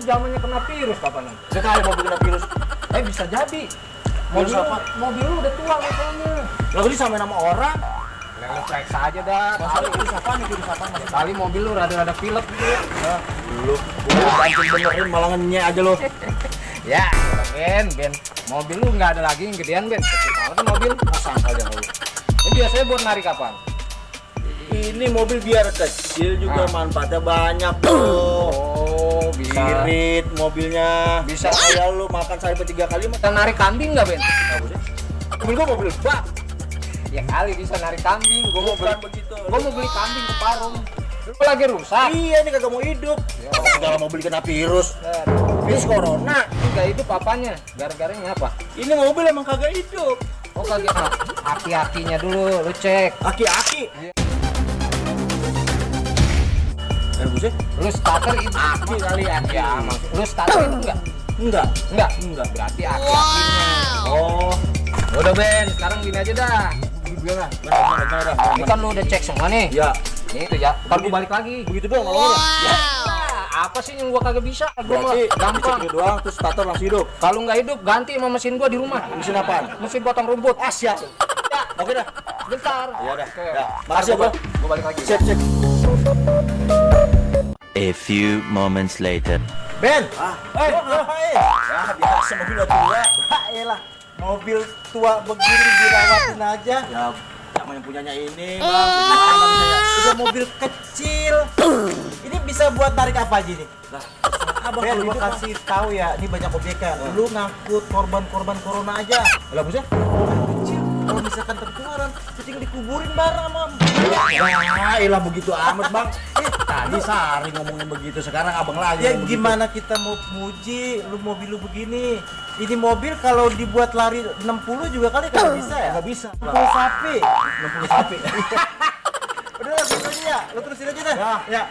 zamannya kena virus kapan? Sekali mobil kena virus. Bisa jadi. Virus apa? Mobil lu udah tua masalahnya. Lalu disamain sama orang. Lu periksa aja dah. Masalah virus apa nih? Virus apa? Kali mobil lu rada-rada pilek gitu. Lu udah bantu benerin malah ngenyek aja lu. Ya, Ben. Mobil lu nggak ada lagi yang gedean, Ben. Kecil banget mobil. Sangkal aja lu. Ini biasanya buat narik kapan? Ini mobil biar kecil juga manfaatnya banyak tuh. Oh, bisa. Irit mobilnya. Bisa. Kayak lu makan sehari 3 kali mah. Kita narik kambing nggak, Ben? Nggak boleh. Mobil gua mobil bak. Ya kali bisa narik kambing. Gua mau beli begitu. Gua mau beli kambing ke Parung. Lu lagi rusak. Iya, ini kagak mau hidup. Segala mobil kena virus. Virus corona. Nggak hidup apanya? Gara-garanya apa? Ini mobil emang kagak hidup. Oh kagak. Aki-akinya dulu lu cek. Aki-aki. Buset. Lu starter itu Aki kali aki. ya maksud lu starter itu enggak? Enggak. Berarti aki-akinya. Oh. Udah Ben, sekarang gini aja dah. Bener. Ini kan lu udah cek semua nih. Ya. Ini itu ya. Ntar gua balik lagi. Begitu doang nolongnya. Ya, apa sih yang gua kagak bisa? Gua mah Berarti gampang. dicek doang terus starter langsung hidup. Kalau nggak hidup ganti sama mesin gua di rumah. Mesin apaan? Mesin potong rumput. Siap. Ya, Oke dah. bentar. Iya dah. Oke. Ya. Makasih ya, Bro. Gua balik lagi. Sip. A few moments later. Ben. Ngapain? Ya biasa mobil udah tua. Elah. Mobil tua begini dirawatin aja. Ya sama yang punyanya ini, Bang. Udah mobil kecil. Ini bisa buat tarik apa aja nih? Lah, Abang Ben, kalau gua hidup, kasih tahu ya, ini banyak objeknya. Lu ngangkut korban-korban corona aja. lah buset. Kecil, kalau misalkan tertuaran, tinggal dikuburin bareng sama. Ya, elah begitu amat, Bang. Tadi Sari ngomongin begitu, sekarang Abang lagi Ya ngomong begitu. gimana kita mau muji, lu mobil lu begini. Ini mobil kalau dibuat lari 60 juga kali kagak bisa ya? Nggak bisa. 60 sapi. 60 sapi. Udah lah, gitu aja ya. Lu terusin aja dah. Ya.